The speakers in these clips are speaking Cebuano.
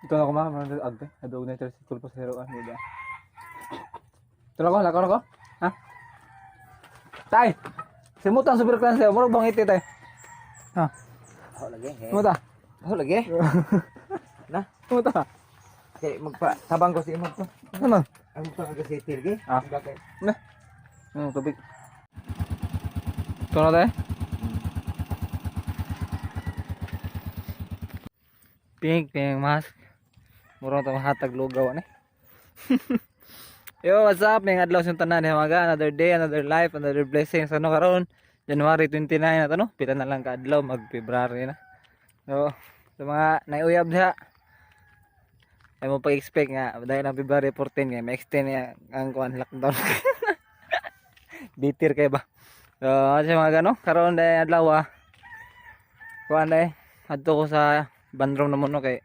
Ito na ko ma, mga agte. Adog na tricycle pa sa heroan, di ba? Ito na ko, lakaw na ko. Ha? Tay! Simutan super clan sa'yo. Murag bang iti, tay? Ha? Ako lagi. Eh. Simuta. Ako lagi. Na. Simuta. Kay magpa tabang ko si imong ko. Ano man? Ang pa ka sa lagi. Ah. Na. Ano tubig? Ito na, tay. Pink, pink mask. Murag ito mahatag lugaw, ano eh. Yo, what's up? May adlaw sa tanan eh, mga another day, another life, another blessing. Sa ano karon? January 29 na to, no? Pila na lang kaadlaw, mag-February na. So, sa mga naiuyab diha, ay mo pag-expect nga dahil ang February 14 nga ma-extend niya ang kuan lockdown. Bitir kay ba? So, sa mga gano, karon dahil adlaw ah. Kuan dahil adto ko sa bandroom na mo no kay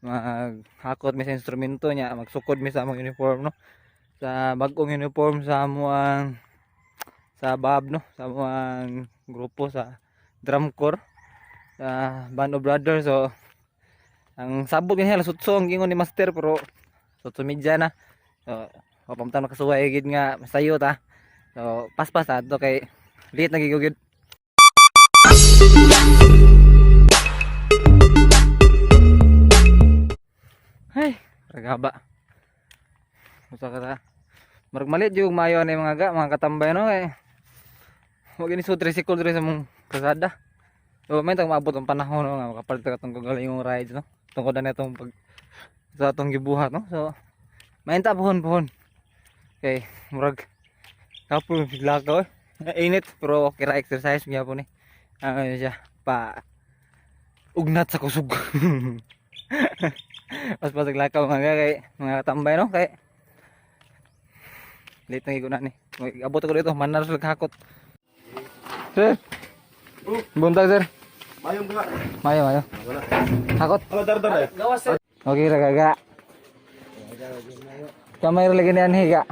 maghakot mi sa instrumento niya, magsukod mi sa among uniform no. Sa bagong uniform sa amuang sa BAB no, sa amuang grupo sa drum corps sa Band of Brothers. So ang sabot niya alas 8 ang gingon ni master pero 8:30 na. So wapamtan makasuway gid nga masayo ta. So paspas ta adto kay late na gigugid. Ay, ragaba. Usa ka ta. Murag malit jud mayo ni mga ga, mga katambay no kay. Wa gini so tricycle diri sa mong kasada. So may tang maabot ang panahon no nga makapalit ka tong kagalingong rides no. Tungkod na itong pag sa atong gibuhat no. So mainta pohon pohon. Kay murag kapoy lakaw eh. Init pero okay ra exercise gyapon ni. Ano siya pa ugnat sa kusog. Pas pas lakaw mga kay mga katambay no kay late na giguna ni. Abot ako dito, manar sa hakot. Sir. Buntag, sir. Mayong ka. Mayo, mayo. Hakot. Ano dardar eh? Okay ra gaga. Kamay ra lagi ni anhi ga.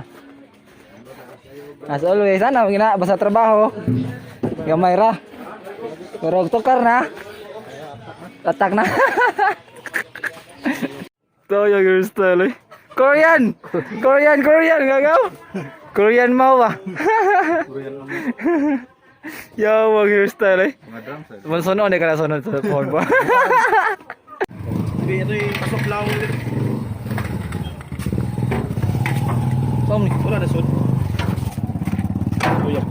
As always, ana gina basta trabaho. Gamay ra. Pero og tukar na. Tatak na. Tayo your style eh. Korean! Korean, Korean, gagaw! Korean mau ba? Yo, wag hairstyle eh. Mga drums eh. Sunod ni ka na sunod sa phone ba? Hindi, ito yung pasok lang. Saan ni? Wala na sud. Kuya.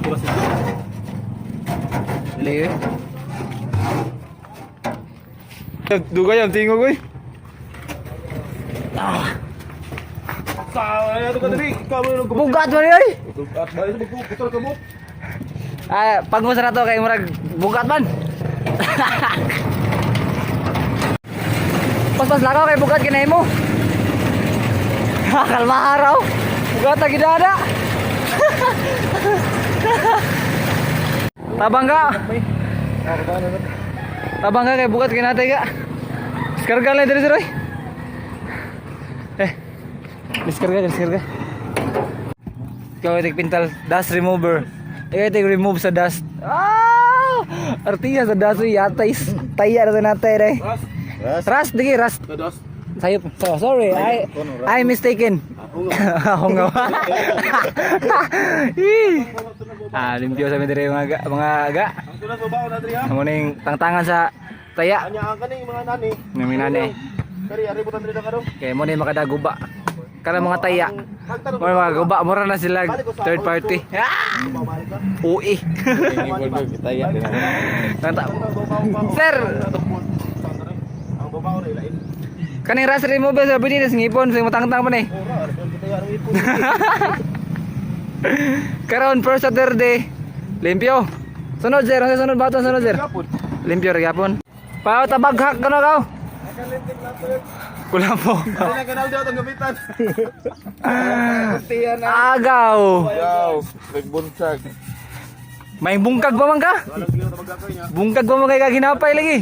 Wala sud. Dili eh. Dugay ang tingog eh. Sa ano ka dali? Ikaw mo nung Bugat man eh. At bali sa magpuputol ka mo. Ah, pagmusa na to kay murag bugat man. Paspas lakaw kay bugat kinay mo. Kalma araw. Bugat na gidada. Tabang ka. Tabang ka kay bugat kinatay ka. Diskarga lang diri sir oy. Eh. Diskarga, diskarga. Ikaw itik pintal dust remover. Ikaw itik remove sa dust. Ah! Artiya sa dust uy, yatay. Taya na sa natay re. Ras. Rust digi rust. Dados. Sayop. So, sorry, I mistaken. Ako nga. Ih. Ah, limpyo sa mga mga ga, mga ga. Ang tulas babaw na diri ha. Amo ning tangtangan sa taya. Anya ang kaning mga nani. Nami nani. Kari ari butan diri na karon. Kay mo ni makadaguba. Kana mga taya. Mo mga guba mura na sila third party. Ah! UI. Sir! Ang babaw na ilain. Kaning rust remover sa pwede sa ngipon sa matangtang pa ni. Ora, ari kita ya ipon. Karon first Saturday. Limpyo. Sunod sir, unsa sunod baton sunod sir? Limpyo ra gyapon. Pao tabaghak kano kaw. Kulang po. Ari na kanal daw tong gamitan. Agaw. Yaw, nagbuntag. May bungkag pa man ka? Walang gilo na magkakoy niya. Bungkag pa man kay ka ginapay lagi.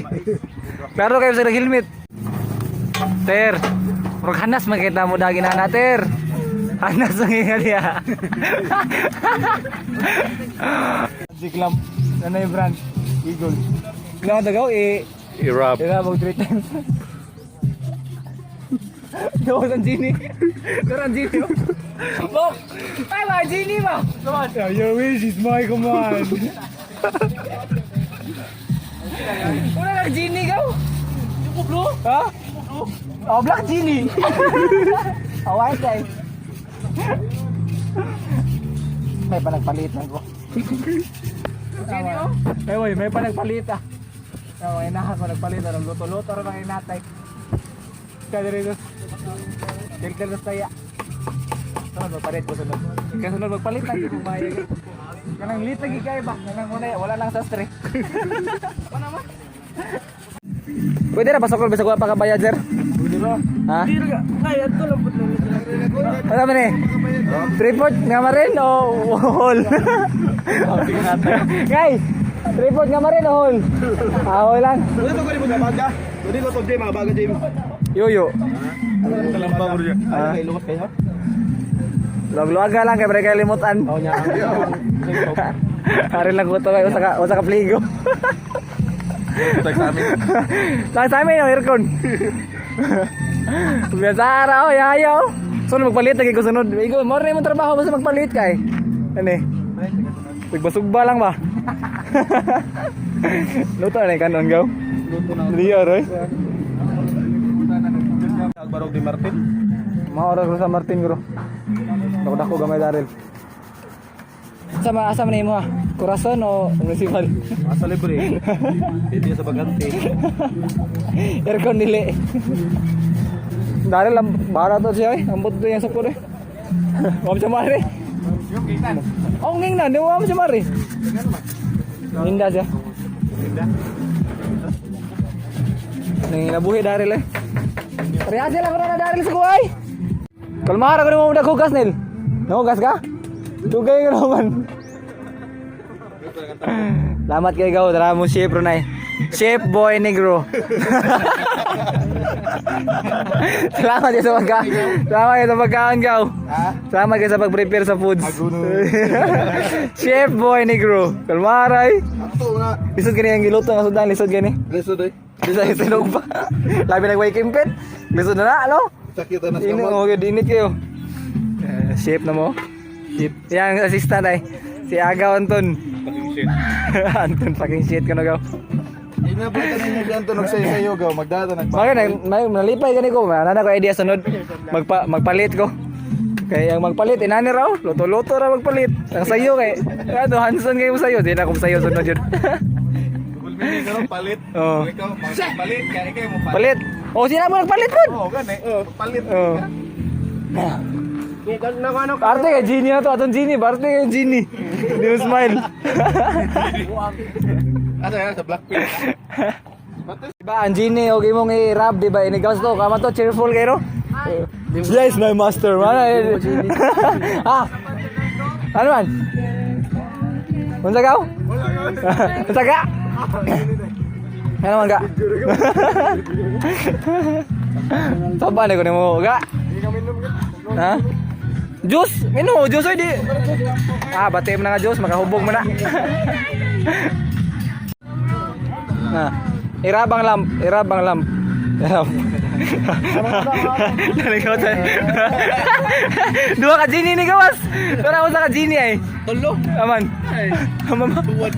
Klaro kayo sa helmet. Ter, murag hanas man kita mo dagi na ter. Hanas ang inga niya. Siklam. Ano yung brand? Eagle. Ilang tagaw eh. Irab. Irab og three times. Gawas ang genie. Pero ang genie, oh. Bok! Ay, ba, genie ba? Your wish is my command. Wala lang genie ka. Yung blue? Ha? Oh, black genie. Oh, white guy. May panagpalit lang ko. Genie, oh? Ay, wey, may panagpalit ah. Oh, ay nahan panagpalit ah. Luto-luto rin ang inatay. Kaya rin Kilkil sa saya. Sunod, magpalit ko sunod. Kaya sunod, magpalit lang yung bayag. Kanang lit lagi kayo ba? Kanang wala, wala lang sastre. Pwede na pasokol bisag wala pa ka bayad, sir? Pwede ba? Ha? Ay, ato lang po. Ano man eh? Tripod nga marin o hall? Ngay, tripod nga marin o hall? Ah, hall lang. Pwede to ko mga baga. Pwede ko to di mga baga di. Yoyo. Talamba mo diyan. Ay, luwas kayo ha. Luwag-luwaga lang kay pre kay limutan. Oh nya. Ari lang ko to kay usa ka pligo. Tag sa amin. Sa amin yung aircon. Biasa ra oh, yayo. Sunod magpalit lagi ko sunod. Igo, mo rin mo trabaho basta magpalit kay. Ano eh? Nagbasugba lang ba? Luto na yung kanon gaw. Luto na. Liya roy. Barog di Martin. Mga oras ko sa Martin bro. Dako dako gamay daril. Sama asa man imo ha? Corazon o municipal? Asa libre. Hindi sa bagante. Aircon dili. Daril ang bara to siya eh. Ambot to yung sukod eh. Wam siya mare. Oh, nging na, di mo wam siya mare. Ninda siya. Nang nabuhi Daril eh. Parehas lang ko na Daril sa kuhay. Kalmara ko na mo naghugas nil. Nahugas ka? Tugay ka naman. Salamat kay gaw, tara mo chef Ronay. Chef Boy Negro. Salamat kayo sa pagka. Salamat kayo sa pagkaon gaw. Salamat kayo sa pag-prepare sa foods. Chef Boy Negro. Kalmaray. Ato na. Lisod gani ang giluto nga sudan, lisod gani. Lisod eh. Lisod sinog pa. Labi nagway kimpet. Lisod na na, ano? Sakit na Init mo, init kayo. Eh, chef na mo. Chef. Yang assistant ay si Agaw Anton. Fucking shit. Anton fucking shit ka na gaw. Inabot na niya diyan to nagsayo gaw magdada nagpa. Bakit nag may nalipay gani ko, wala na ko idea sunod. Magpalit ko. Kaya ang magpalit inani raw, luto-luto ra magpalit. Ang sayo kay ano Hanson kayo mo sayo, di na akong sayo sunod yun. Gulmini ka palit. Oo. Ikaw magpalit kay ikaw mo Palit. Oh, sila mo nagpalit pud. Oo, gani. Oh, palit. Oh. Parte kay Genie na to, atong Genie, parte kay Genie. Hindi mo smile. Asa yan sa Blackpink. Diba, ang Genie, okay mong i-rap, diba? Inigaws to, kama to, cheerful kayo, no? Yes, my master. Mana? Ah! Ano man? Unsa ka? Unsa ka? Ano man ka? Saba na ko nimo ga. Ha? Juice, mino juice oy di. Ah, bati mo na nga juice, makahubog mo na. Na. Irabang lamp, irabang lamp. Irab. Naligaw tayo. Dua ka genie ni gawas. Tara ako sa ka genie ay. Tulo. Aman. Aman. Tuwad.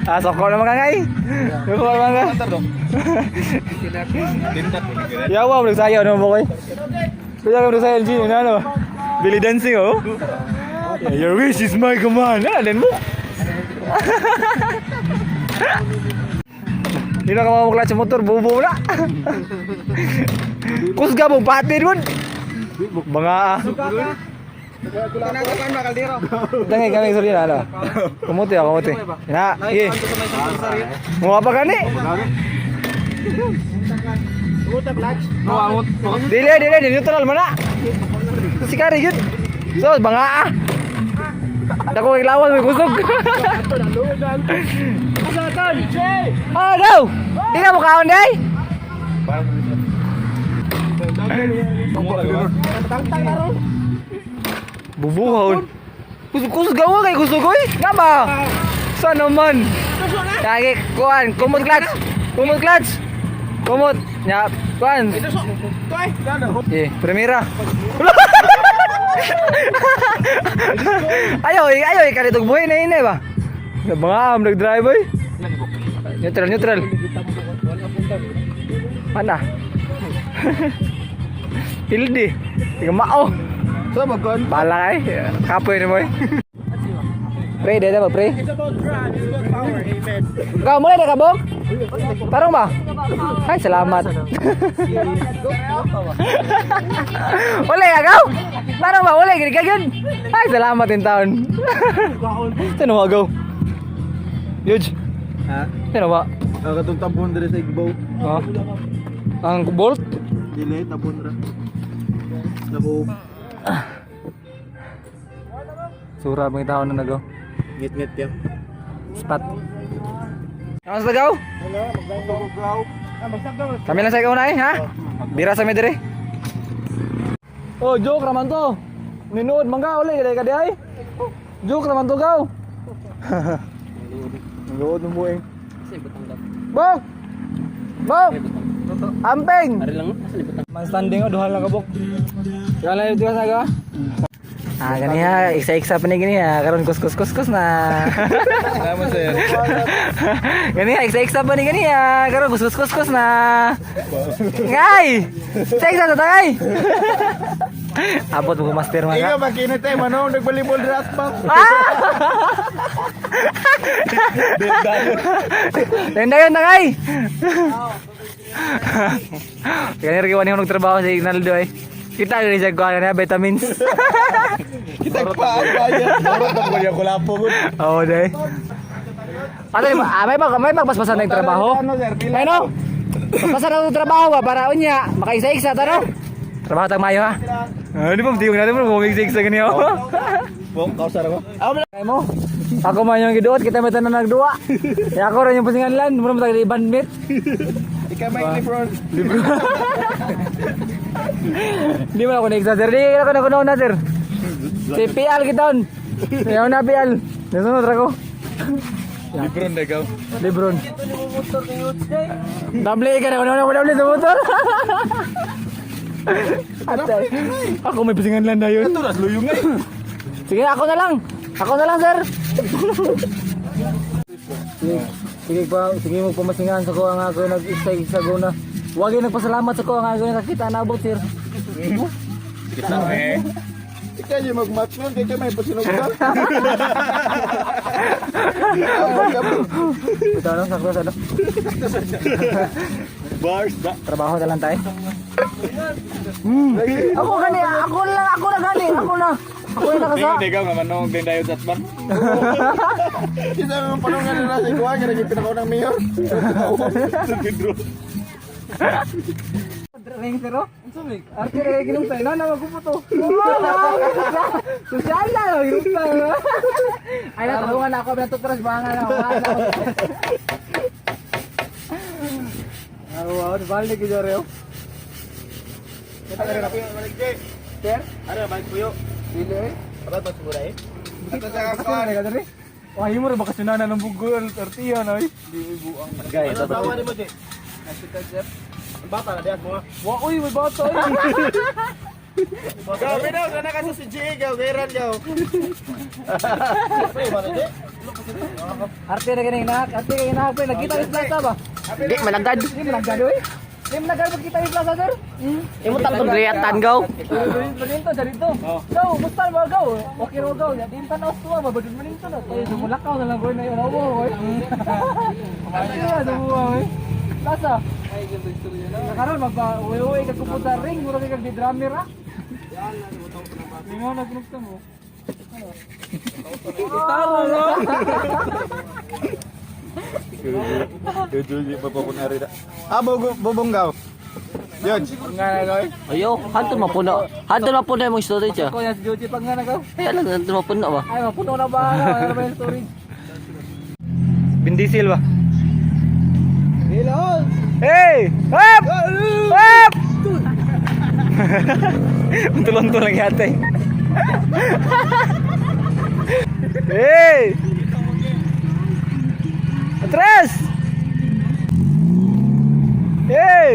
Ah, soko naman ka ngay. Soko naman ka. Antar do. Tindak. Yawa, nagsayaw naman po kayo. Kuya ka nagsayaw, genie na ano. Billy dancing oh. Yeah, your wish is my command. Ah, then mo. Hindi na ka mamukla sa motor, bubo na. Kusga mo, pati dun. Mga ah. Tangay kami sorry na ano. Kumuti ako, kumuti. Na, eh. Mukha pa gani. No, angot. Dili, dili, dili neutral man na. Si Kari yun. So, banga ah. Dako kay lawas may kusog. Ah, go. Di na mo kaon day. Bubuhon. Kusog kusog gawa kay kusog oy. Nga ba? Sa naman? Kage kuan, kumot clutch. Kumot clutch. Kumot. Nya, kuan. Toy, dano. Eh, primera. Ayaw, eh, ayaw, eh, kanitong buhay na yun eh ba? Mga am, nag-drive eh. Neutral, neutral. Mana? Pildi. Tiga mao. Sa magkon. Bala kay. Kapoy ni boy. Pre, dito ba, pre? It's about drive, it's about power. Amen. Ikaw, muna na kabog? Tarong ba? Ay, salamat. Wala agaw? Tarong ba? Wala, gini kagyan. Ay, salamat in taon. Sino agaw? Yuj. Ha? Sino ba? Ang katong tabon diri sa Igbo. Oh. Ang bolt? Dili tabon ra. Nako, Sura mga tao na nagaw. ngit-ngit yan. Spot. Ano sa gaw? Hello, magdang. Ah, magsabdang. Kami lang sa ikaw na eh, ha? Bira sa mi dire. Oh, joke raman to. Ninood mangga uli kay kadi ay. Joke raman to gaw. Ninood ng buing. Bok! Bok! Amping! Man standing oh, duha lang ka bok. Duha lang dito sa ga. Ah, ganiha, isa-isa pa ni ganiha, karon kuskus kuskus na. Salamat sir. Ganiha, isa-isa pa ni ganiha, karon kuskus kuskus na. Ngay! Isa-isa sa tagay. Abot mo master mga. Ikaw makinit eh, manong nagbalibol dira at bang. Dayon na kay. Kaya rin kiwan yung nagtrabaho si Ignaldo eh. Kita rin siya kuha na vitamins. Kita pa ang bayan. Murot na ko yung kulapo ko. Oo, day. Ano, ah, may magbasbasan na yung trabaho? Ano sir, pila? Ay no? Basbasan na yung trabaho ba para unya, makaisa-isa taro. Trabaho tag mayo ha. Ah, di ba tiyong natin bro, kumigsa-igsa ganyan. Bong, kausar ako. Kaya mo? Ako man yung giduot, kita may tanan nagduwa. Kaya ako rin yung pusingan lan, mura mo tayo bandmate. Ikaw may Lebron. Hindi mo na ako na-igsa, sir. Di ako na kuno na, sir. Si PL kiton. Yaw na PL. Nasunod ra ko. Lebron na ikaw. Lebron. Dable ka na kuno na dable sa motor. Ate, ako may pusingan lan na yun. Ito nas luyong eh. Sige, ako na lang. Ako na lang, sir. Sige, sige pa, sige mo pamasingan sa kuha nga ako nag-isa-isa go na. Huwag yung nagpasalamat sa kuha nga ako nakakita na abot, sir. Kita eh. Ikaw yung mag-match nun, kaya may pasinugdan. Ito ano, sakto sa ano. Bars ba? Trabaho na lang tayo. Ako gani, ako lang, ako na gani, ako na. Ako yung nakasa. Hindi ikaw nga manong din tayo sa bar. Kita mo panong nga na sa kuha nga naging pinakaunang mayor. Sa Pedro. Ring pero? Arte rin ginumtay na na magpuputo. Sosyal na ginumtay. Ay na tulungan ako bilang tutras banga na ako. Wow, balik gyud reo. Ano na balik Jay? Sir, Ano balik puyo? dili eh. Abad ba siguro eh? Ato sa Kasi na ka diri. Wah, himo ra bakasyonan ng bugol tortilla na oy. Gaya, Ano tawa ni mo Jay? Ang bata na diyan mo. Wa oy, may bata oy. Gabi daw sana kasi si Jay gaw gairan gaw. Arte na ganing nak, arte kay nak, pre, nagkita sa plaza ba? Di, malagad. Di malagad oy. Di malagad magkita sa plaza, sir. Imo tatong riyatan, gaw. Dito, dito. Go, musta ba go? Okay ro go. Di pa na tuwa ba badun man na. Tayo sumulakaw na lang goy na yun. Awo oy. Ay, sumuwa oy. Plaza. Ay, ganito istorya na. Karon magpa uwi-uwi ka kuputa ring mura kay kag di drummer ah. Di mo nagnugtong mo. Tama no. Jojo pa pa kunari da. Ah, bobong gaw. Yun. Nga na goy. Ayo, hanto mapuno. Hanto mapuno yung storage ah. Ko yan si Joji pag nga na gaw. Ay, alam, hanto mapuno ba? Ay, mapuno na ba? Ano ba yung storage? Vin Diesel ba? Hello. Hey! Up! Up! Tulon-tulon lang yata eh. Hey! Atras! Hey!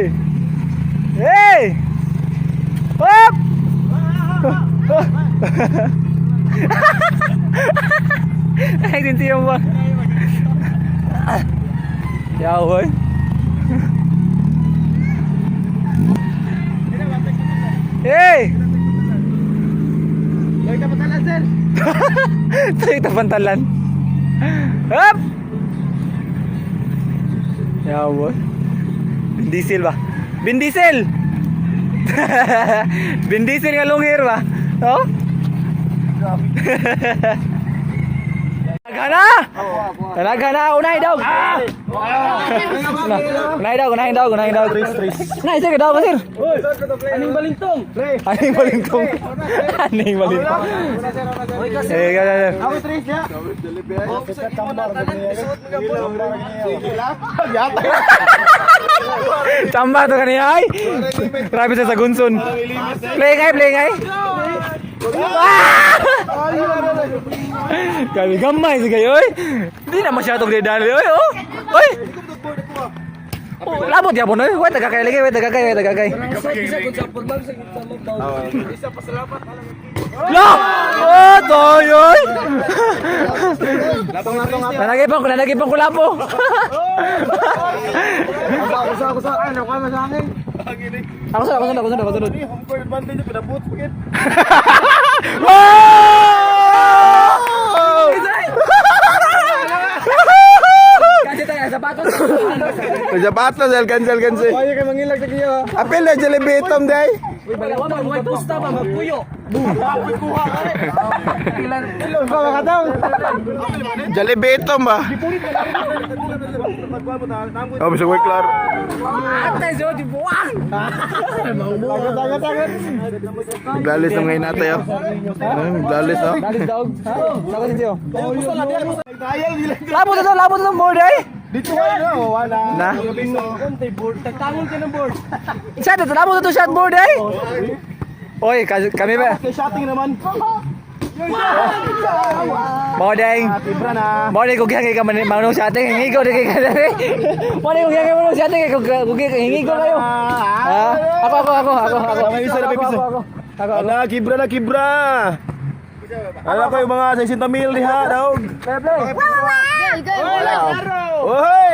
Ay, sinsiyong ba? Yaw, boy. Hey! Tayo tapantalan. Up! Yaw, boy. Vin Diesel ba? Vin Diesel! Vin Diesel nga long hair ba? Oh? Talaga na! Talaga na! Unay daw! Unay daw, unay daw, unay daw. Unay, sir, daw ka, sir. Aning balintong. Aning balintong. Aning balintong. Eh, gana, sir. Ako tres ya. Chamba to kaniya ay. Grabe sa gunson. Play ngay, play ngay. Ah! Grabe gamay sa kayo oy. Di na masyadong dali oy oh. Oy. Oh, labot yapon oy. Way tagakay lagi, way tagakay, way tagakay. Lo! Oh, toyoy. Nanagipang ko lapo. Kusa, kusa. Ano ka sa akin? Ako sunod, ako sunod, ako sunod, ako sunod. Home court advantage pinaboots pagit. Oh! Sapatos, el cancel, cancel. Oye, kay mangilag sa kiyo. Apil na Jollibee itom day. Jollibee itom ba? Oh, bisa gue kelar. Naglalis ng ngayon natin, oh. Naglalis, oh. Dalis daog. Ha? Sako si Tio. Labo to, labo to board ay. Dito kayo na, wala. Na? Tagtangon ka ng board. Shot to, labo to shot board ay. Oy, kami ba? Kay shotting naman. Mo ding. Ibra na. Mo ding kung ka man manong sa atin, hingi ko di kay ka. Mo ding kung ka manong sa atin, kung hingi ko kayo. Ha? Ako ako ako ako ako. May isa na, may isa. Ako ako. Ako ako. Ala, kibra na, kibra. Ala ko yung mga 60 mil diha, dog. Play play. Oy! Oy!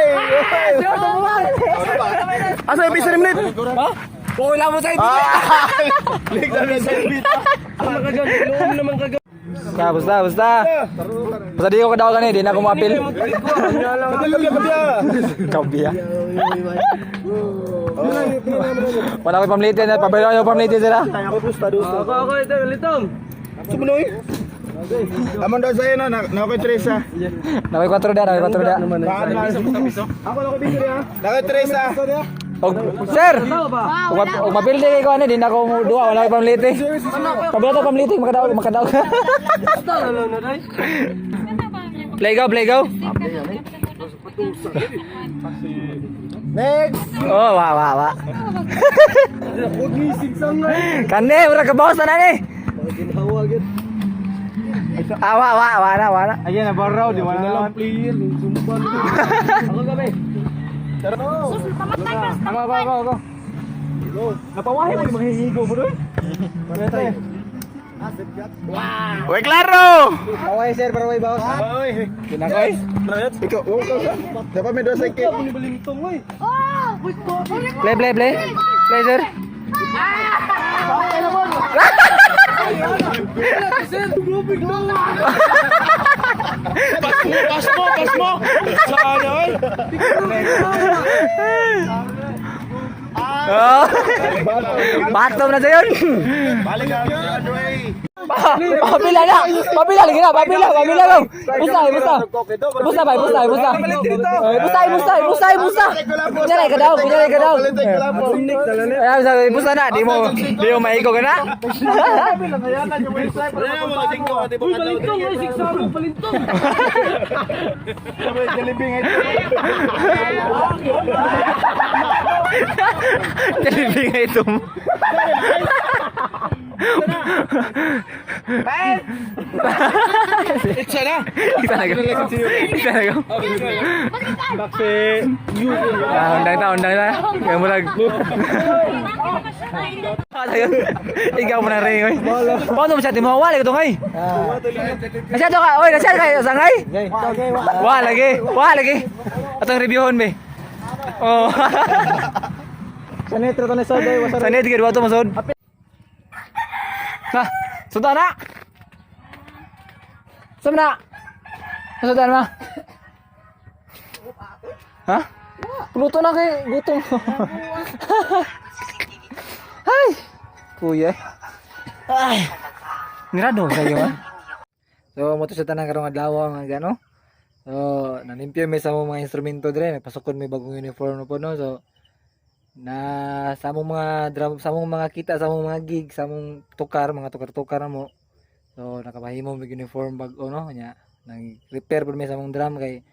Asa yung pisa ni minute? Ha? Oy, labo sa ito. Lig na sa bit. Basta, basta, basta. Basta di ko kadaw gani, di na ako maapil. Kabiya. Wala ko pamlitin, pabayro ko pamlitin sila. Ako pusta dusto. Ako, ako, ito, litong. Sumunoy. Amon daw sa'yo no, na ako Teresa. Naway 4 da, naway 4 da. Ako na ko biso niya. Nako Teresa. Og sir. Og mapildi kay ko ano, di na ako duwa, wala ko pamlitin. Pabayro ko pamlitin, makadaw, makadaw. Play go, play go. Next. Oh, wa wa wa. Kane, ura ka bawas na ni. Ah, wa wa wa na wa na. Ayan na baraw di wala lang player. Ako gabi. Ako ako ako ako. Napawahi mo yung mga hihigo mo doon. Uy, klaro! Away sir, para way bawas. Oy, Kinakoy. ikaw, oh, ikaw sa. Dapat may dosa kay. Play play play. Play sir. Pas mo, pas mo. Sa ano ay? Oh. Batom na sayon. Balik ka, Andre. Pabila na. Pabila lagi na, pabila, pabila lang. Busta, busta. Busta bay, busta, busta. Busta, busta, busta, busta. Kunyari ka daw, kunyari ka daw. Ay, sabi, busta na, di mo maigo ka na. Uy, palintong, uy, sigsabog, palintong. Jollibee nga ito mo. Itsa na. Isa na go. Isa na go. Taxi. Ah, undang ta, undang ta. Kaya murag. Ikaw mo na rin, oy. Paano mo siya timawa lagi tungay? Masyado ka, oy, masyado ka sangay. Wa lagi, wa lagi. Atong reviewon be. Oh. Sa netro to na sa day. Sa net gid wato masod. Na, sundan na. Sama na. Sundan ma. Ha? Luto na kay gutom. Ay! Kuya. Ay. Nirado sa iyo ha. So mo to sa tanan karong adlaw nga gano. So nalimpyo mi sa among mga instrumento dire, nagpasukod mi bagong uniform na po, no. So na sa among mga drum, sa among mga kita, sa among mga gig, sa among tukar, mga tukar-tukar na mo. So nakapahimo mig uniform bag-o, no, nya. Nag-repair pud mi sa among drum kay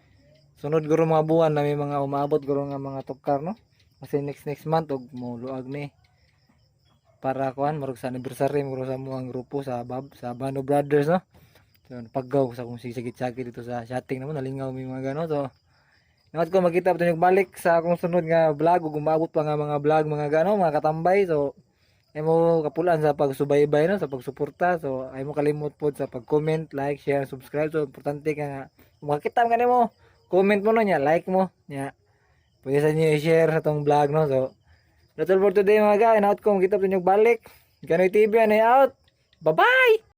sunod guro mga buwan na may mga umaabot guro nga mga tukar, no. Kasi next next month og mo luag ni para kuan murag sa anniversary murag sa among grupo sa Bab sa Bano Brothers, no. So paggaw sa kung sisigit-sagit dito sa chatting naman nalingaw mi mga gano. So Namat ko makita pa yung balik sa akong sunod nga vlog ug umabot pa nga mga vlog, mga gano, mga katambay. So ay mo kapulaan sa pagsubaybay, no, sa pagsuporta. So ay mo kalimot pod sa pag-comment, like, share, subscribe. So importante ka nga kung makita man kanimo, comment mo, no, nya like mo nya pwede sa inyo i-share sa tong vlog, no. So that's all for today, mga guys. Out ko makita pa yung balik. Ganoy TV and out. Bye bye.